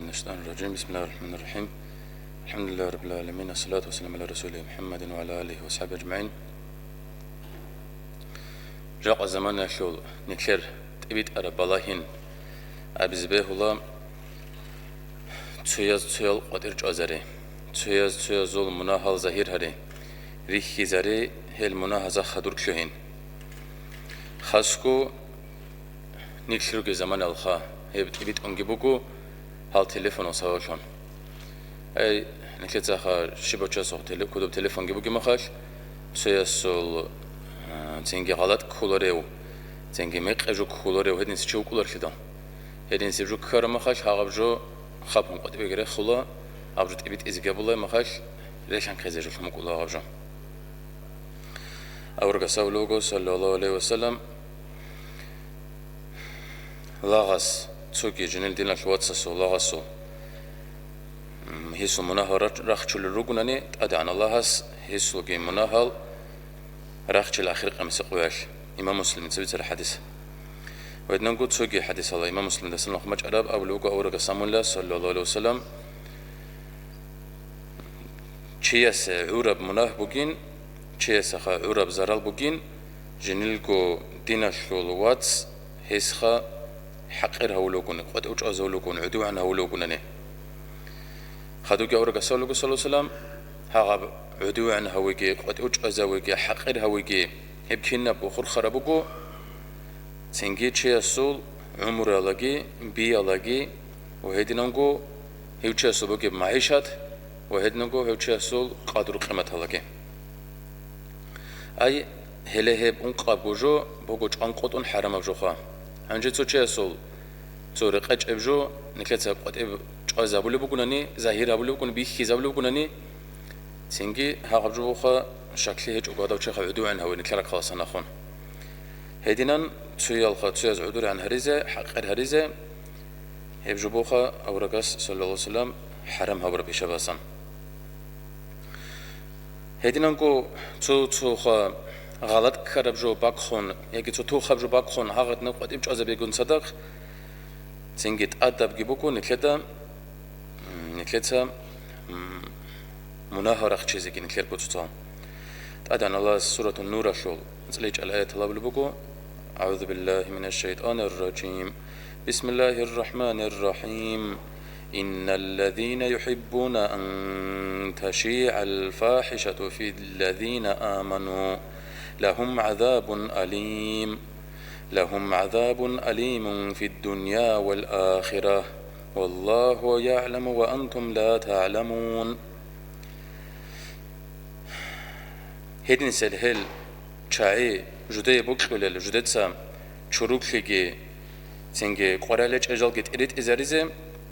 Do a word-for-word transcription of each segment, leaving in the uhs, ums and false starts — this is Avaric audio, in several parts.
الشيطان الرجيم. بسم الله الرحمن الرحيم. الحمد لله رب العالمين. الصلاة والسلام على رسوله محمد وعلى آله وصحبه أجمعين. Жакъа заманаялъул нилъер тӀибитӀараб балагьин абизе бегьула: цояз цоял къватӀир чӀвазари, цояз цоязул мунагьал загьир гьари, рихьизари гьел мунагьазда хадур лъугьин. Хасго нилъ ругел заманалха гьеб тӀибитӀунги буго гьал телефонал сабаблъун. Ай, нилъецаха щибав чиясухъ теле-, кодоб телефонги бугеб мехалъ, цоясул, а, цинги гъалатӀ кколарев, цинги мекъи жо кколарев гьединлъи чи вукӀуларлъидал. Гьединлъи жо ккараб мехалъ, гьагъаб жо хапун къватӀибеги рехула, гьаб жо тӀибитӀизеги гьабула, мехалъ релъанхъизе жо лъун букӀула гьаб жо. Аварагас абулеб буго, саллаллагьу гӀалайгьи ва саллам, лагъас, цоги жинил диналъул вацасул лагъасул, м, гьесул мунагьал рач-, рахчулел ругунани, ТӀадегӀан Аллагьас гьесулги мунагьал рахчила ахир къиямасеб къоялъ. Имам Муслимица бицараб хӀадис. Гьединанго цоги хӀадисалда, имам Муслимидасан нахъ бачӀараб, абулеб буго аварагас абула, саллаллагьу гӀалайгьи ва саллам, чиясе гӀураб мунагь бугин, чиясеха гӀураб зарал бугин, жинилго диналъул вац гьесха хӀакъир гьавулевгун, къватӀив чӀвазавулевгун, гӀодовегӀан гьавулевгунани. Хадуги аварагас абулеб буго, саллаллагьу гӀалайгьи ва саллам, гьагъаб гӀодовегӀан гьавиги, къватӀив чӀвазавиги, хӀакъир гьавиги, гьеб кинабго хурхараб буго, цинги чиясул гӀумруялдаги, биялдаги ва гьединанго гьев чиясул бугеб магӀишат ва гьединанго гьев чиясул къадру-къиматалдаги. Ай, гьеле гьеб ункъабго жо буго чӀванкъотӀун хӀарамаб жоха. Гьанже цо чиясул цо рекъечӀеб жо нилъеца къватӀиб чӀвазабулеб бугунани, загьир гьабулеб бугун, бихьизабулеб бугунани, цинги гьагъаб жо буха щаклъи гьечӀого гьадав чиясха гӀодовегӀан гьаве нилъер рахъалъа нахъун. Гьединан цоялха цояз гӀодовегӀан гьаризе, хӀакъир гьаризе, гьеб жо буха аварагас, саллаллагьу гӀалайгьи ва саллам, хӀарам гьабураб ишабасан. Гьединанго цо-цоха гъалатӀ ккараб жо бахъун яги цо тухаб жо бахъун гьагъадинаб къватӀиб чӀвазабигун цадахъ, цинги тӀадабги буго нилъеда, м, нилъеца, м, мунагьал рахчизеги нилъер куцалъ. ТӀадегӀан Аллагьас Суратун Нуралъул анцӀила чӀвазе аяталда абулеб буго: أعوذ بالله من الشيطان الرجيم. بسم الله الرحمن الرحيم. إن الذين يحبون أن تشيع الفاحشة في الذين آمنوا لهم عذاب أليم. لهم عذاب أليم في الدنيا والآخرة. والله يعلم وأنتم لا تعلمون. Гьединлъидал гьел чагӀи жидее бокьулел, жидеца чуруклъиги, цинги къваригӀел чӀежалги тӀиритӀизаризе,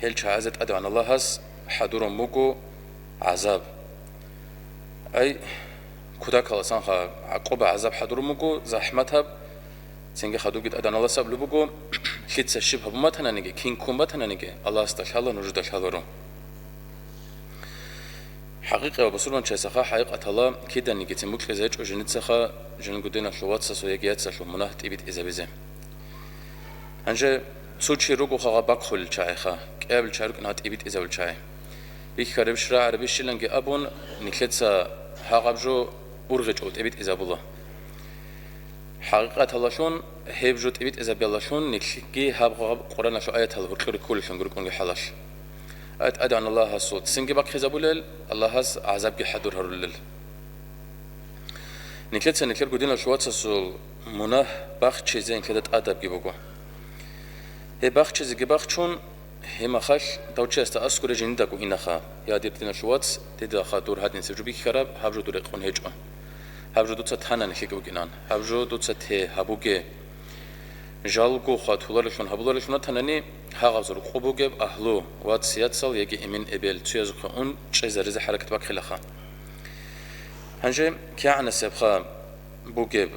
гьел чагӀазе ТӀадегӀан Аллагьас хӀадурун буго гӀазаб. Ай, кутакалдасанха гӀакъуба-гӀазаб хӀадурун буго, захӀматаб. Цинги хадубги ТӀадегӀан Аллагьас абулеб буго: лъица щиб гьабун батаниги, кин ккун батаниги, Аллагьасда лъала, нужеда лъаларо. ХӀакъикъияв бусурманчиясаха хӀакъикъаталда киданиги цин букӀизе гьечӀо жинцаха жинго диналъул вацасул яги яцалъул мунагь тӀибитӀизабизе. Гьанже цо чи ругоха гьаб бахъулел чагӀиха, кӀиабилчагӀи рукӀинаха тӀибитӀизабулел чагӀи. Бихьарабищ, рагӀарабищиланги абун, нилъеца гьагъаб жо ургъичӀого тӀибитӀизабула. ХӀакъикъаталдалъун, гьеб жо тӀибитӀизабиялдалъун нилъги гьаб гъаб Къуръаналъул аятал гьоркьор кколелъунги рукӀунги хӀалалъ. Ай, ТӀадегӀан Аллагьасул цинги бахъизабулел, Аллагьас гӀазабги хӀадур гьарулел. Нилъеца нилъерго диналъул вацасул мунагь бахчизе нилъеда тӀадабги буго. Гьеб бахчизеги бахчун, гьеб мехалъ дав чиясда аскӀоре жиндаго инаха: «Я, дир диналъул вац, дидаха дур гьадинаб жо бихьараб, гьаб жо дур рекъон гьечӀо. Гьаб жо дуца танани лъикӀ букӀинан, гьаб жо дуца те, гьабуге». Жалго хватуларелъун гьабуларелъун ватанани, гьагъаб зур къо бугеб агьлу, вац-яцал яги эмен-эбел цоязухъе ун чӀезаризе хӀаракат бахъилаха. Гьанже кигӀанасебха бугеб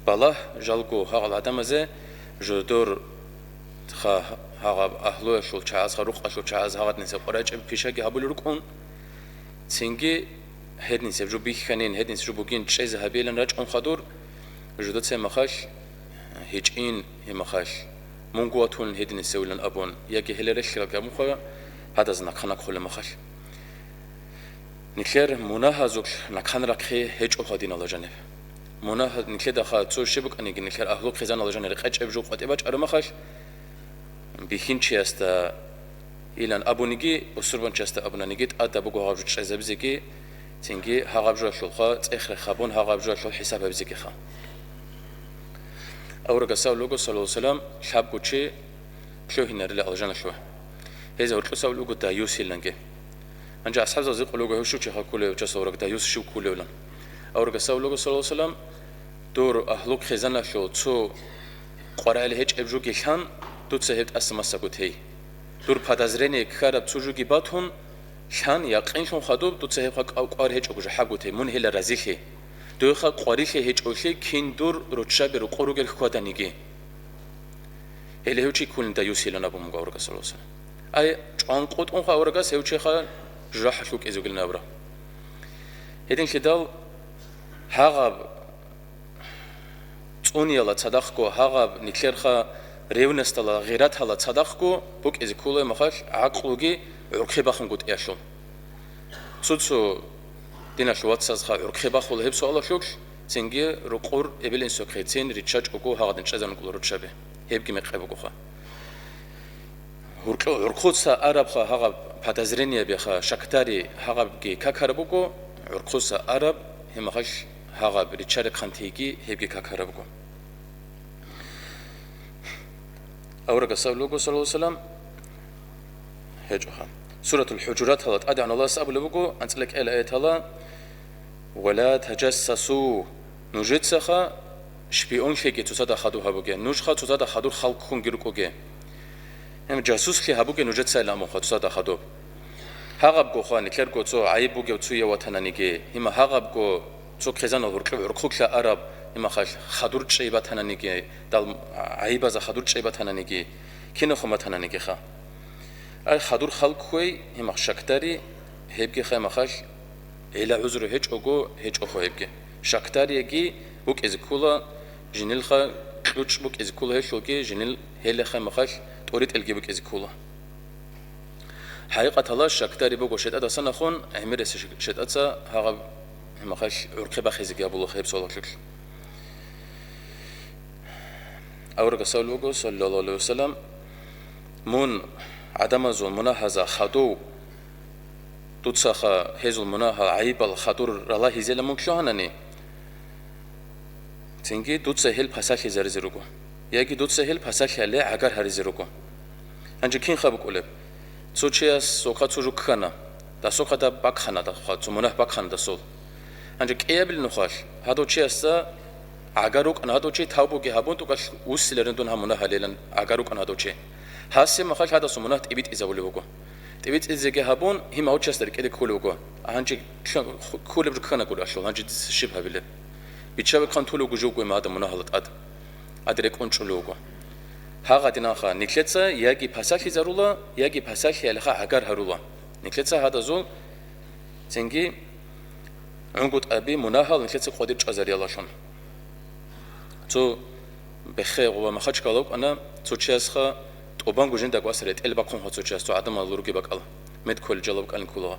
балагь жалго гьагъал гӀадамазе жодор ха-, гьагъаб агьлуялъул чагӀазха, рукъалъул чагӀаз гьагъадинаб къваригӀел пишаги гьабулел рукӀун, цинги гьединаб жо бихьанин, гьединаб жо бугин чӀезе гьабейилан рачӀун хадур, жодоца гьеб мехалъ гьечӀин, гьеб мехалъ мунго ватун гьединаб севилан абун, яги гьеле релълъаралги абун хъван, гьадаз накана кколеб мехалъ. Нилъер мунагьазулъ накан рахъи гьечӀоха, диналъул жаниб. Мунагь-, нилъедаха цо щиб букӀаниги, нилъер агьлу хъизаналъул жанир къечӀеб жо къватӀибе бачӀараб мехалъ, бихьинчиясда илан абуниги, бусурбанчиясда абунаниги, тӀадаб буго гьаб жо чӀезабизеги, цинги гьагъаб жоялъулха цӀех-рех гьабун, гьагъаб жоялъул хӀисаб гьабизегиха. Аварагас абулеб буго, саллаллагьу гӀалайгьи ва саллам, лъабго чи лъугьинарила алжаналъуве. Гьез гьоркьоса абулеб буго даюсиланги. Гьанже асхӀабзабаз гьикъулеб буго, гьев щив чиха кколев, гьев чиясул авараг даюс щив кколевилан. Аварагас абулеб буго, саллаллагьу гӀалайгьи ва саллам, дур агьлу хъизаналъул цо къваригӀел гьечӀеб жоги лъан, дуца гьеб тӀаса-масаго тей. Дур подозрение ккараб цо жоги батун, лъан, якъинлъун хадуб, дуца гьеб кьа-, кӀвар гьечӀого жо хӀаго тей, мун гьела разилъи. Дуеха къварилъи гьечӀолъи кин дур руччаби рукъу ругел хьваданиги. Гьеле гьев чи кколин даюсилан абун буго аварагас, саллаллагьу гӀалайгьи ва саллам. Ай, чӀван къотӀунха аварагас гьев чиха жужахӀалъув кӀизе вугилан абура. Гьединлъидал гьагъаб цӀунияла цадахъго, гьагъаб нилъерха ревностала, гъиратала цадахъго букӀизе ккола мехалъ гӀакълуги гӀурхъи бахунгутӀиялъул. Цо-цо диналъул вацазха гӀурхъи бахула гьеб суалалъулъ, цинги рукъур эбел-инсухъе цин риччачӀого гьагъадин чӀезарун ккола руччаби. Гьебги мекъи бугоха. Гьуркьу-, гӀурхъуца арабха гьагъаб подозрениябиха, шакдари гьагъабги какараб буго, гӀурхъуца араб, гьеб мехалъ гьагъаб риччарихъантиги гьебги какараб буго. Аварагас абулеб буго, саллаллагьу гӀалайгьи ва саллам, гьечӀоха. Суратул ХӀужуратала тӀадегӀан Аллагьас абулеб буго, анцӀила кӀел аятала: «Ва ла тажассасу», нужецаха шпионлъиги цоцада хадур гьабуге, нужха цоцада хадур халкъ хьунги рукӀуге. Гьеб жасуслъи гьабуге нужецайилан абунха цоцада хадуб. Гьагъабгоха, нилъерго цо гӀайиб бугев цуяв ватананиги, гьима гьагъабго цо хъизанал гьуркьиб гӀурхъулъа араб, гьимахалъ хадур чӀей батананиги, дал гӀайибазда хадур чӀей батананиги, кинахун батананигиха. Ай хадур халкъ хьвей, гьимахъ шакдари, гьебги хъай махалъ, гӀела гӀузру гьечӀого, гьечӀохо гьебги. Шакдарияги букӀизе ккола, жинилха кьучӀ букӀизе ккола гьелъулги, жинил гьелехъай махалъ тӀоритӀелги букӀизе ккола. ХӀакъикъаталда шакдари буго шайтӀадасан ахун, гӀемерисеб шайтӀаца гьагъаб гьимахалъ гӀурхъи бахизеги гьабула гьеб суалалъулъ. Аварагас абулеб буго, саллаллагьу гӀалайгьи ва саллам, мун гӀадамазул мунагьазда хадув, дуцаха гьезул мунагьал гӀайибал хадур ралагьизела мун лъугьанани, цинги дуца гьел пасалъизаризе руго, яги дуца гьел пасалъиялде гӀагар гьаризе руго. Гьанже кинха букӀулеб? Цо чияс цоха цо жо ккана, дасухъа даб бахъана, дасухъа цо мунагь бахъана дасул. Гьанже кӀиабил нухалъ гьадав чиясда гӀагар рукӀана, гьадав чи тавбуги гьабун тӀокӀалъ вуссиларин дун гьаб мунагь гьалилан гӀагар рукӀана гьадав чи. Гьасеб махалъ гьадасул мунагь тӀибитӀизабулеб буго. ТӀибитӀизеги гьабун, гьимав чиясда рекӀелде кколеб буго. Гьанже ккан-, ху-, кколеб жо ккана гурелъул, гьанже дица щиб гьабилеб? Биччаби ккан тулеб буго жо гьимада мунагьалда тӀад. Гьаде рекӀун чӀулев вуго. Гьагъадинанха нилъеца яги пасалъизарула, яги пасалъиялиха гӀагар гьарула. Нилъеца гьадазул цинги гӀунгутӀаби мунагьал нилъеца къвадир чӀвазариялалъун. Цо бехе гъуба Махачкала вукӀана, цо чиясха тӀубанго жиндаго ас ретӀел бахъунха цо чияс, цо гӀадамал руги бакӀал, мед кколел жалаб кӀалин кколагъа.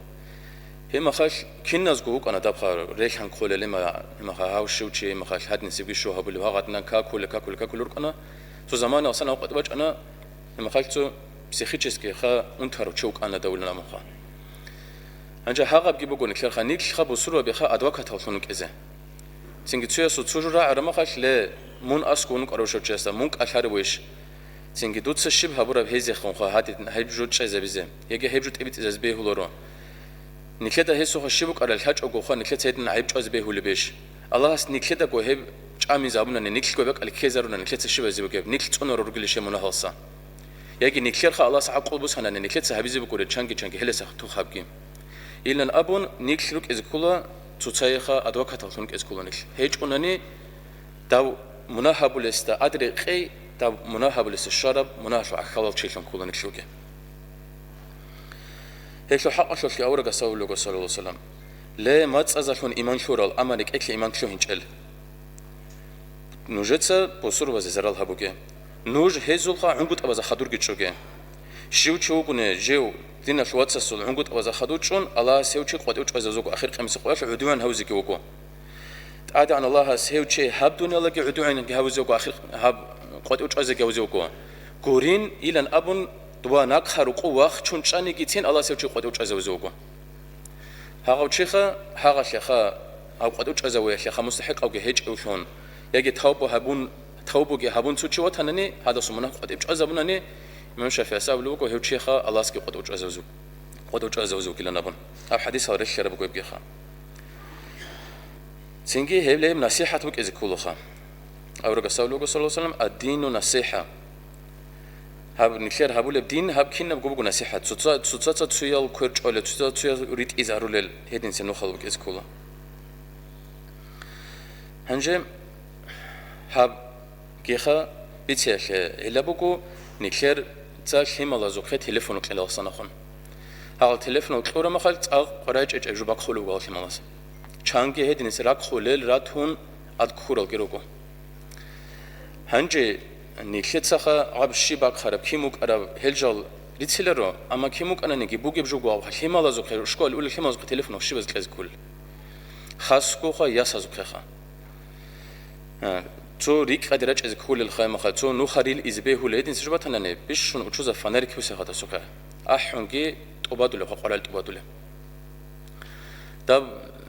Гьеб махалъ киназго вукӀана дабха релъан кколел, гьеб ма-, гьеб маха гьав щив чи, гьеб махалъ гьадинсебги щив гьабулеб, гьагъадинан какуле, какуле, какуле рукӀана. Цо заманалъ сан авкъатӀ бачӀана, гьеб махалъ цо психически ха унтарав чи вукӀана давулин абунха. Гьанже гьагъабги буго нилъерха, нилъха бусурбабиха адвокаталлъун вукӀизе. Цинги цоясул цо жо рагӀара махалъ, ле, мун аскӀов вукӀарав щав чиясда, мун кӀалъарев вугищ? Цинги дуца щиб гьабураб гьезехунха гьадин гьеб жо чӀезабизе, яги гьеб жо тӀибитӀизазе бегьуларо? Нилъеда гьесухъа щиб букӀарал лъачӀогоха, нилъеца гьедин гӀайиб чӀвазе бегьулебищ? Аллагьас нилъедаго гьеб чӀамизабунани, нилъго бакӀал ккезаруна, нилъеца щиб гьазе бугеб? Нилъ цӀунаро ругилищ гьеб мунагьалса? Яги нилъерха Аллагьас гӀакълу бусанани, нилъеца гьабизе букӀурел чанги-чанги гьелесахъ тухабги. Илан абун, нилъ рукӀизе ккола, цоцайиха адвокаталлъун рукӀизе ккола нилъ. ГьечӀунани, дав мунагь гьабулесда адрекъей, дав мунагь гьабулесда щвараб мунагьалъул гӀахьалал чилъун ккола нилъ ругел. Гьелъул хӀакъалъулъги аварагас абулего, саллаллагьу гӀалайгьи ва саллам: «Ле, мацӀазалъун иман лъурал, амма рекӀелъе иман лъугьинчӀел». Нужеца бусурбазе зарал гьабуге. Нуж гьезулха гӀунгутӀабазда хадурги чӀоге. Щив чи вугони, жив диналъул вацасул гӀунгутӀабазда хадув чӀун, Аллагьас гьев чи къватӀив чӀвазе вуго, ахир къиямасеб къоялъ гӀодовегӀан гьавзеги вуго. ТӀадегӀан Аллагьас гьев чи гьаб дуниялалги гӀодовегӀанги гьавзе вуго, ахир гьаб къватӀив чӀвазеги гьавзе вуго. Гурин, илан абун, дова нахъа рукъу вахчун чӀанигицин Аллагьас гьев чи къватӀив чӀвазе вуго. Гьагъав чиха, гьагъалъеха, гьав къватӀив чӀвазавиялъеха мустахӀикъавги гьечӀевлъун, яги тавба гьабун, тавбуги гьабун цо чи ватанани, гьадасул мунагь къватӀив чӀвазабунани, имам ШафигӀис абулеб буго, гьев чиха Аллагьасги къватӀив чӀвазавзу-, къватӀив чӀвазавзукилан абун. Гьаб хӀадисал релълъараб буго гьебгиха. Цинги гьеб леб насихӀат букӀизе кколаха. Аварагас абулеб буго, саллаллагьу гӀалайгьи ва саллам, «Ад-дину насихӀа». Гьаб нилъер гьабулеб дин, гьаб кинабго буго насихӀат. Цоца-, цоцаца цоял квер чӀвалел, цоцаца цоял ритӀизарулел, гьединлъи нухал букӀизе ккола. Гьанже гьаб гьеха бициялъе гӀилла буго нилъерца лъималазухъе телефон кьелалсанахун. Гьал телефон кьураб мехалъ цӀакъ къваригӀинчӀеб жо бахъулеб буго гьал лъималаз. Чанги гьединлъи рахъулел ратун ад ккуралги руго. Гьанже нилъецаха гьаб щиб бахъараб, кин вукӀараб гьел жал рициниларо, амма кин вукӀананиги бугеб жо буго гьаб лъималазухъе, школалде улел лъималазухъе телефон щибазе кьезе кколел. Хасго ха ясазухъеха. А, цо рикӀкӀаде рачӀизе кколел хаймахъа, цо нухал рилизе бегьулел гьединлъи жо батанани, бищун учузаб фонарик ккусеха гьадасухъе. АхӀунги тӀубадулеб, къваригӀел тӀубадулеб. Даб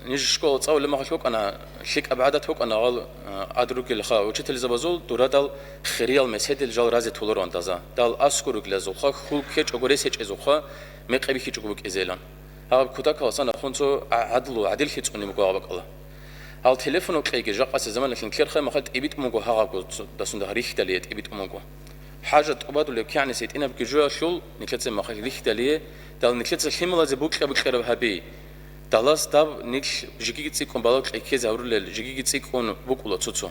ниж школа цӀалулеб мехалъ букӀана, лъикӀаб гӀадат букӀана гьал, а, ад ругелха учительзабазул дурадал хириял меседил жал разе толароан даза. Дал аскӀор ругелазулха, хьул ккечӀого рес гьечӀезулха, мекъи бихьичӀого букӀизейилан. Гьаб кутакаласан ахун цо гӀа-, гӀадлу, гӀадиллъи цӀунеб буго гьаб бакӀалда. Гьал телефон кьеги жакъасеб заманалъ нилъер хай мехалъ тӀибитӀун буго гьагъабго, цо-, дасунда рихьдалие тӀибитӀун буго. ХӀажат тӀубадулеб кигӀанасеб гьитӀинабги жоялъул нилъеца мехалъ рихьдалие, дал нилъеца лъималазе букьа-букьараб гьаби. Далас даб нилъ жигиги цӀикӀкӀун балагье ккезе гьарулел, жигиги цӀикӀкӀун букӀула цо-цо.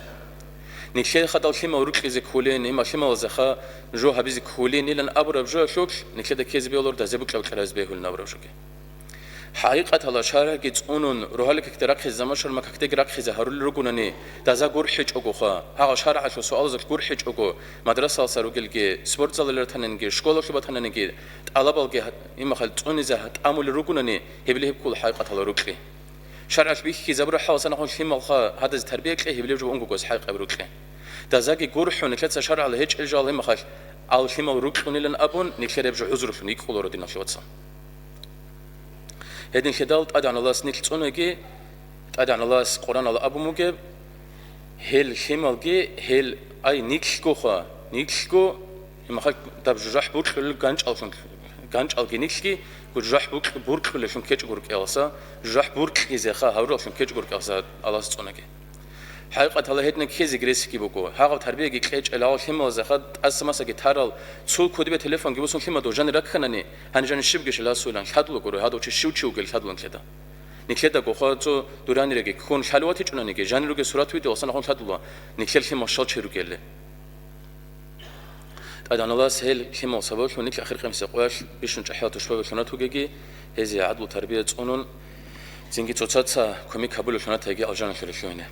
Нилъеха дал лъимал рукьизе кколин, имал лъималазеха жо гьабизе кколин, илан абураб жоялъулъ нилъеда ккезе бегьуларо, дазде букьа-букьараб гьабизе бегьулин абураб жоги. ХӀакъикъаталда шаргӀги цӀунун, рогьалил какде рахъизе, заман щвараб какдеги рахъизе гьарулел ругонани, даза гурхӀичӀогоха, гьагъал шаргӀалъул суалазулъ гурхӀичӀого, мадрасалдаса ругелги, спортзалалде ратаниги, школалъуб батаниги, тӀалабалги гьа-, имахал цӀунизе гьа-, тӀамулел ругонани, гьебли гьеб ккола хӀакъикъаталда рукьи. ШаргӀалъ бихьизабураб хӀалалъ нахъун лъималха гьадаз тарбия кье, гьебли жо унгого гьес хӀакъаб рукьи. Дазаги гурхӀун, нилъеца шаргӀалда гьечӀел жал имахал ал лъимал рукьунилан абун, нилъер гьеб жо гӀузрулъун йикӀуларо, диналъул вацал. Гьединлъидал ТӀадегӀан Аллагьас нилъ цӀунаги, ТӀадегӀан Аллагьас Къуръаналда абун бугеб, гьел лъималги, гьел, ай, нилъгоха, нилъго, имахал даб жужахӀ букьулел ганчӀаллъун, ганчӀалги нилъги, жужахӀ букь-, буркьулеллъун ккечӀого рукӀиялдаса, жужахӀ буркьизеха гьавураллъун ккечӀого рукӀиялдаса Аллагьас цӀунаги. ХӀакъикъаталда гьединаб ккезе гресги буго. Гьагъаб тарбияги кьечӀел гьал лъималазеха тӀаса-масаги тарал, цул кодибе телефонги босун лъимал дов жанир ракканани, гьанир жанир щибги шаласулан, лъадула гуро, гьадав чи щив чи вугел лъадулан нилъеда. Нилъеда гохъа цо дураниреги, ккун лъалев ватичӀунаниги, жанир ругел сурат-видео алсанахун лъадула, нилъер лъимал щал чи ругелли. ТӀадегӀан Аллагьас гьел лъимал сабаблъун нилъ ахир къимси къоялъ бищун чӀахӀиял тушбабилъунат вугеги, гьезие гӀадлу тарбия цӀунун, цинги цоцаца кумек гьабулевлъунатаги алжаналъуре лъугьине.